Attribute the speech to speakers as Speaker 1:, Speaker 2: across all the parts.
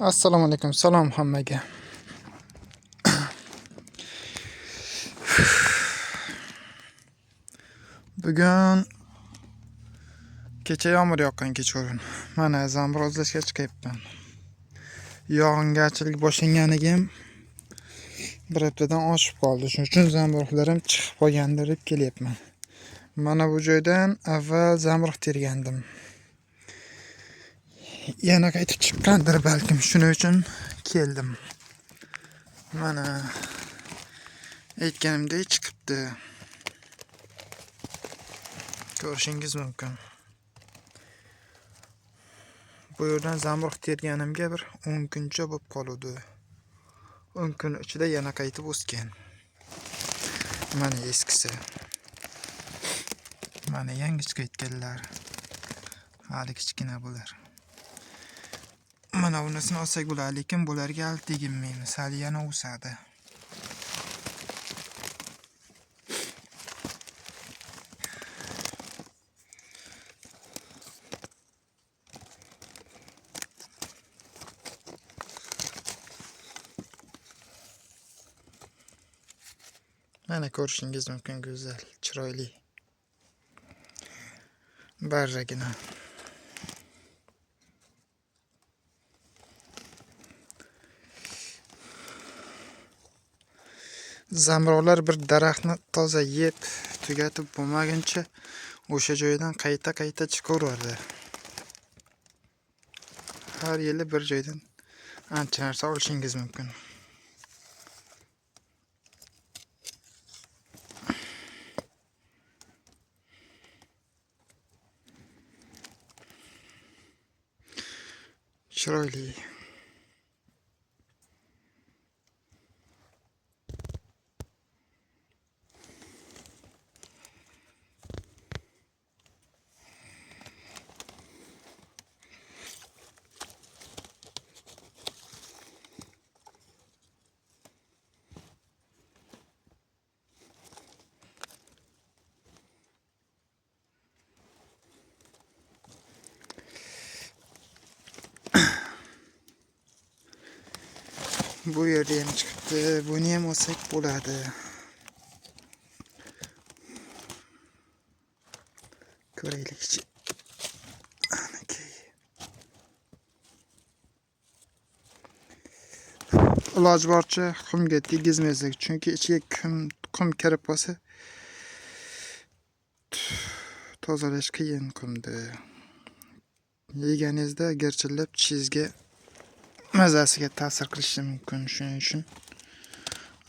Speaker 1: Assalomu alaykum, salom hammaga. Bugun kecha yomg'ir yoqqan kechqurun. Mana zamburug' izlashga chiqyapman. Yog'ingarchilik boshlanganiga ham bir haftadan oshib qoldi. Shuning uchun zamburug'larim chiqib qolgandir deb kelyapman. Mana bu joydan avval zamburug' tergandim. Yana qaytib chiqqandir balkim, shuning uchun keldim. Mana aytganimdek chiqibdi. Ko'rishingiz mumkin. Bu yerdan zamburug' terganimga bir 10 kuncha bo'lib qoldi. 10 kun ichida yana qaytib o'sgan. Mana eskisi. Mana yangi chiqayotganlar. Hali kichkina bular. Mana bunisini olsak bo'ladi, lekin bularga hali teginmaymiz, hali yana o'sadi. Mana ko'rishingiz mumkin, go'zal, chiroyli. Barragina. Zamburug'lar bir daraxtni toza yeb tugatib bo'lmaguncha o'sha joydan qayta-qayta chiqaveradi. Har yili bir joydan ancha narsa olishingiz mumkin. Chiroyli. Bu yerda ham chiqibdi. Buni ham olsak bo'ladi. Ko'raylikchi. Anakay. Iloji boricha qumga tegizmaysiz, chunki ichiga qum kirib qolsa tozalash qiyin qumni. Yeganingizda girchillab tishingizga mazasiga ta'sir qilishi mumkin. Shuning uchun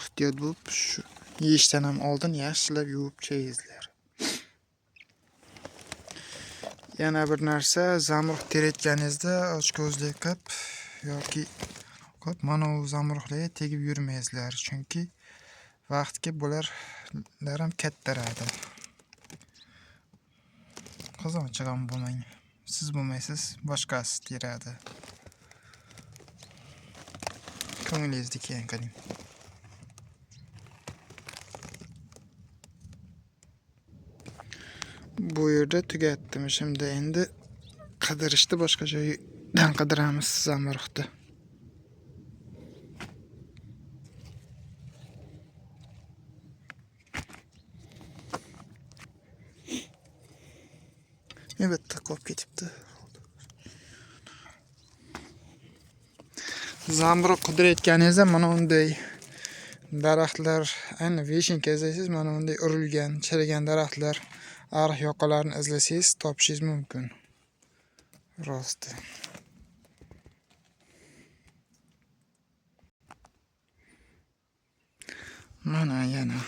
Speaker 1: ehtiyot bo'lib, shu yeyishdan ham oldin yaxshilab yuvib chayingizlar. Yana bir narsa, zamburug' terayotganingizda ochko'zlik qilib yoki qilib mana bu zamburug'larga tegib yurmaysizlar, chunki vaqt kelib bular ham kattaradi. Qozonchiq ham bo'lmang. Siz bo'lmaysiz, boshqasi teradi. Ko'nglingizni keng qiling. Bu yerda tugatdim. Shunda endi qidirishni boshqa joydan qidiramiz zamburug'ni. Bitta qolib ketibdi. Zamburug' qidirayotganingizda mana unday daraxtlar, ayni vishenka izlaysiz, mana unday urilgan, chirigan daraxtlar, ariq yoqalarini izlasangiz topishingiz mumkin. Rosti. Mana yana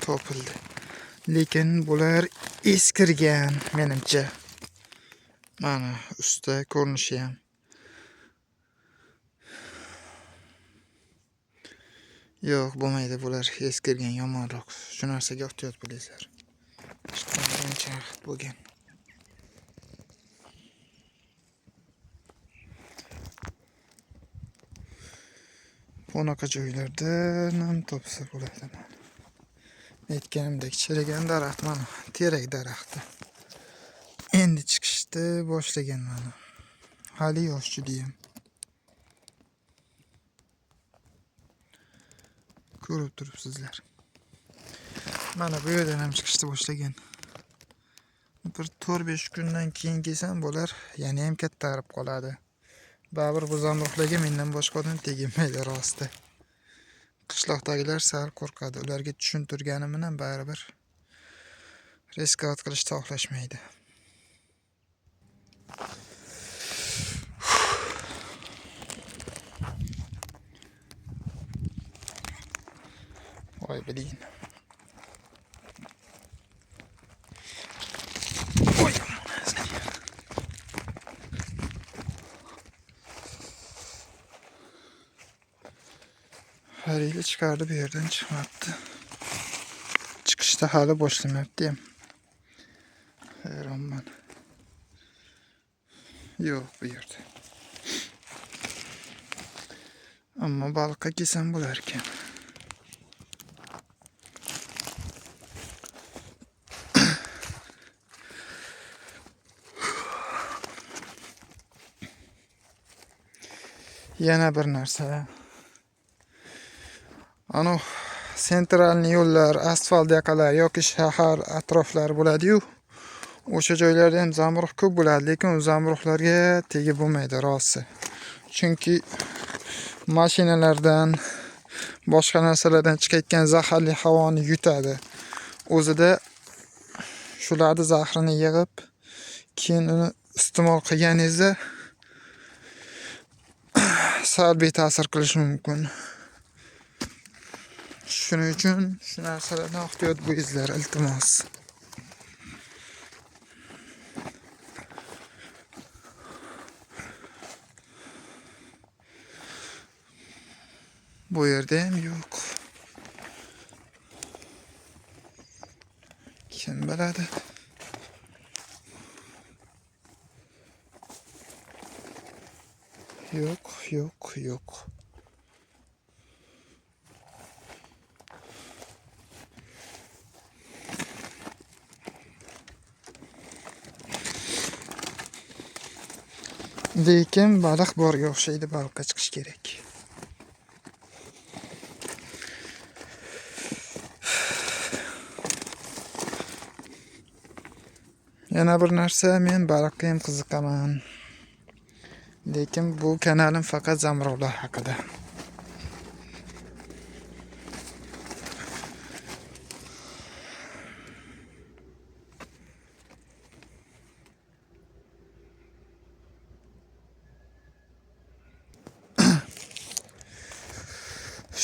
Speaker 1: topildi. Lekin bular eskirgan menimcha. Mana usti ko'rinishi ham. Yo'q, bo'lmaydi, bular eskirgan, yomonroq. Shu narsaga ehtiyot bo'linglar. Ancha vaqt bo'lgan. Bunaqa joylardan ham topsa bo'ladi. Aytganimdek, chirigan daraxt mana, terak daraxti. Endi chiqishni boshlagan mana. Hali yosh judayam. Ko'rib turibsizlar. Mana bu yerdan ham chiqishni boshlagan. Bir 4-5 kundan keyin kelsam bular yana ham kattarib qoladi. Baribir bu zamburug'larga mendan boshqa odam teginmaydi rosti. Qishloqdagilar sal qo'rqadi. Ularga tushuntirganim bilan baribir riskovat qilishni xohlashmaydi. Voy biling. Voy har yili chiqardi, bu yerdan chiqmabdi. Chiqishda hali boshlamabdi ham. Hayronman. Yo'q bu yerda. Ammo baliqqa kelsam bo'lar ekan. Yana bir narsa. Anu sentralniy yo'llar, asfalt yaqalar yoki shahar atroflari bo'ladi-yu. O'sha joylarda ham zamburug' ko'p bo'ladi, lekin u zamburug'larga tegib bo'lmaydi rosti. Chunki mashinalardan, boshqa narsalardan chiqayotgan zaharli havoni yutadi. O'zida shularni zahrini yig'ib, keyin uni iste'mol qilganingizda salbiy ta'sir qilishi mumkin. Shuning uchun shu narsalardan ehtiyot bo'linglar, iltimos. Bu yerda ham yo'q. Kim biladi? Yo'q, yo'q, yo'q. Lekin baliq borga o'xshaydi, baliqqa chiqish kerak. Yana bir narsa, men baliqqa ham qiziqaman. Lekin bu kanalim faqat zamburug'lar haqida.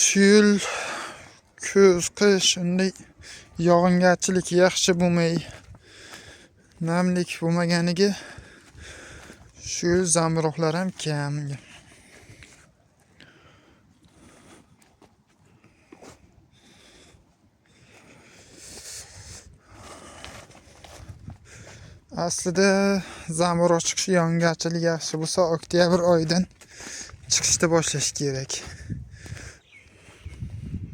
Speaker 1: Shu yil kuz, qish unday yog'ingarchilik yaxshi bo'lmay, namlik bo'lmaganiga shu yil zamburug'lar ham kam. Aslida zamburug' chiqishi yog'ingarchilik yaxshi bo'lsa, oktyabr oyidan chiqishni boshlash kerak.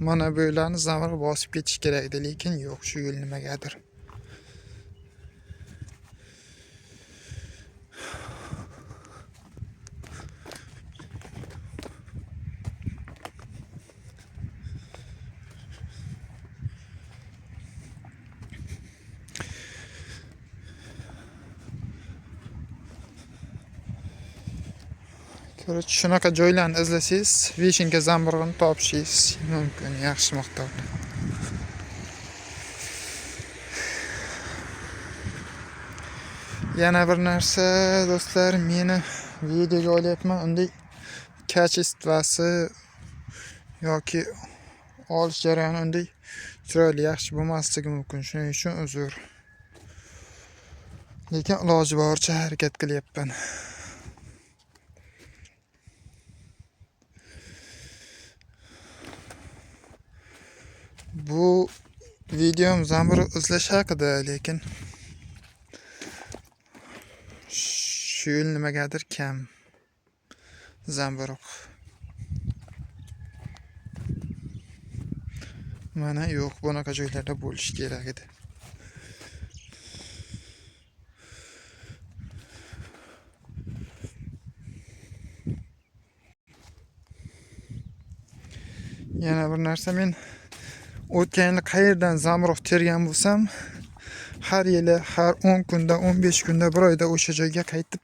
Speaker 1: Mana bu yerlarni zamburug' bosib ketish kerak edi, lekin yo'q shu yil nimagadir. Ko'rach, shunaqa joylarni izlasangiz, vishinka zamburug'ini topishingiz mumkin yaxshi miqdorda. Yana bir narsa do'stlar, meni videoga olyapman, unday kачествоsi yoki olish jarayoni unday chiroyli yaxshi bo'lmasligi mumkin. Shuning uchun uzr. Lekin iloji boricha harakat qilyapman. Bu videom zamburug' izlash haqida, lekin shu yil nimagadir kam zamburug'. Mana yo'q, bunaqa joylarda bo'lishi kerak edi. Yana bir narsa, men o'tgan yili qayerdan zamburug' tergan bo'lsam, har yili har 10 kunda, 15 kunda, bir oyda o'sha joyga qaytib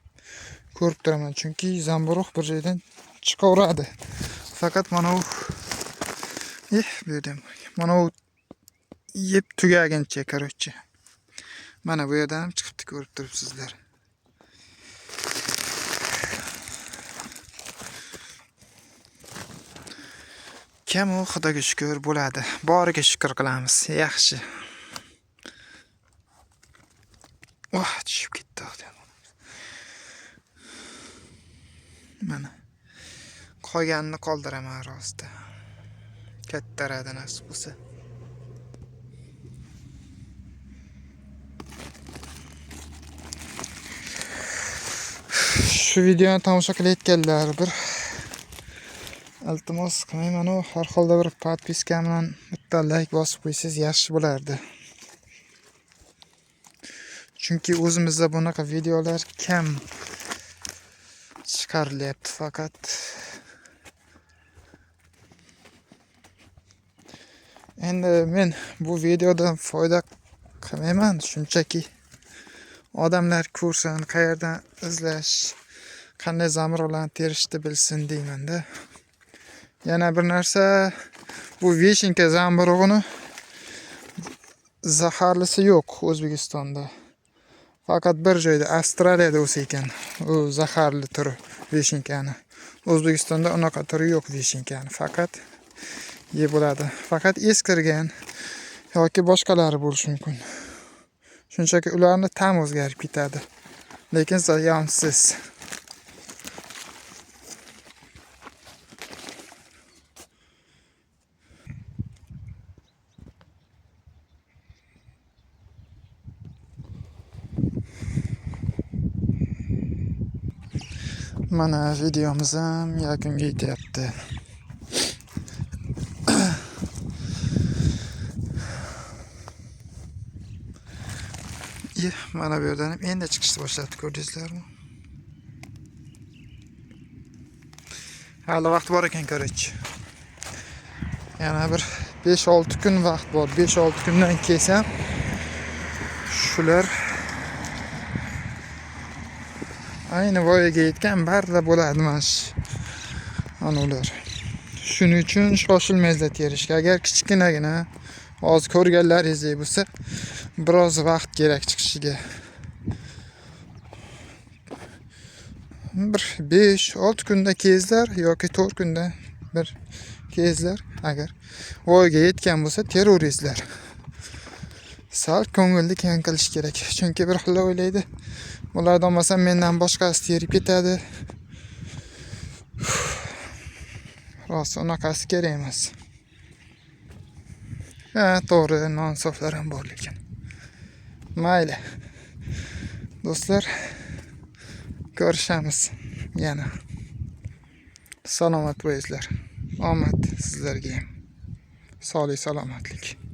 Speaker 1: ko'rib turaman. Chunki zamburug' bir joydan chiqaveradi. Faqat mana u bu yerda ham mana u yeb tugaguncha, короче. Mana bu yerdan ham chiqibdi, ko'rib turibsizlar. Kam u, Xudoga shukr bo'ladi. Boriga shukr qilamiz. Yaxshi. Oh, tushib ketdi. Mana qolganini qoldiraman rostda. Kattaradi nasib bo'lsa. Shu videoni tomosha qilayotganlar bir iltimos qilmayman-u, har holda bir podpiska bilan bitta like bosib qo'ysangiz yaxshi bo'lardi. Chunki o'zimizda bunaqa videolar kam chiqarilyapti faqat. Endi men bu videodan foyda qilmayman, shunchaki odamlar ko'rsin, qayerdan izlash, qanday zamburug'larni terishni bilsin deyman-da. Yana bir narsa, bu vishinka zamburug'ini zaharlisi yo'q O'zbekistonda. Faqat bir joyda, Avstraliyada o'sa ekan u zaharli turi vishinkani. O'zbekistonda unaqa turi yo'q vishinkani. Faqat yeb bo'ladi. Faqat eskirgan yoki boshqalari bo'lishi mumkin. Shunchaki ularni ta'mi o'zgarib ketadi. Lekin ziyonsiz. Mana videomiz ham yakunga yetyapti. Mana bu yerdan ham endi chiqishni boshladi, ko'rdingizlarmi? Hali vaqt bor ekan, короче. Yana bir 5-6 kun vaqt bor. 5-6 kundan kelsam shular ayni voyaga yetgan barda bo'ladi mana shu. Ana ular. Shuning uchun shoshilmaysizlar terishga. Agar kichkinagina hozir ko'rganlaringizdek bo'lsa, biroz vaqt kerak chiqishiga. Bir 5-6 kunda kezlar yoki 4 kunda bir kezlar. Agar voyaga yetgan bo'lsa terrorizlar. Sal ko'ngilni keng qilish kerak. Chunki bir xil o'ylaydi. Ulardan olmasam mendan boshqasi terib ketadi. Rost unaqasi kerak emas. Ha, to'g'ri, nonsoflar ham bor lekin. Mayli. Do'stlar, ko'rishamiz yana. Salomat bo'linglar. Omad sizlarga ham. Sog'lik, salomatlik.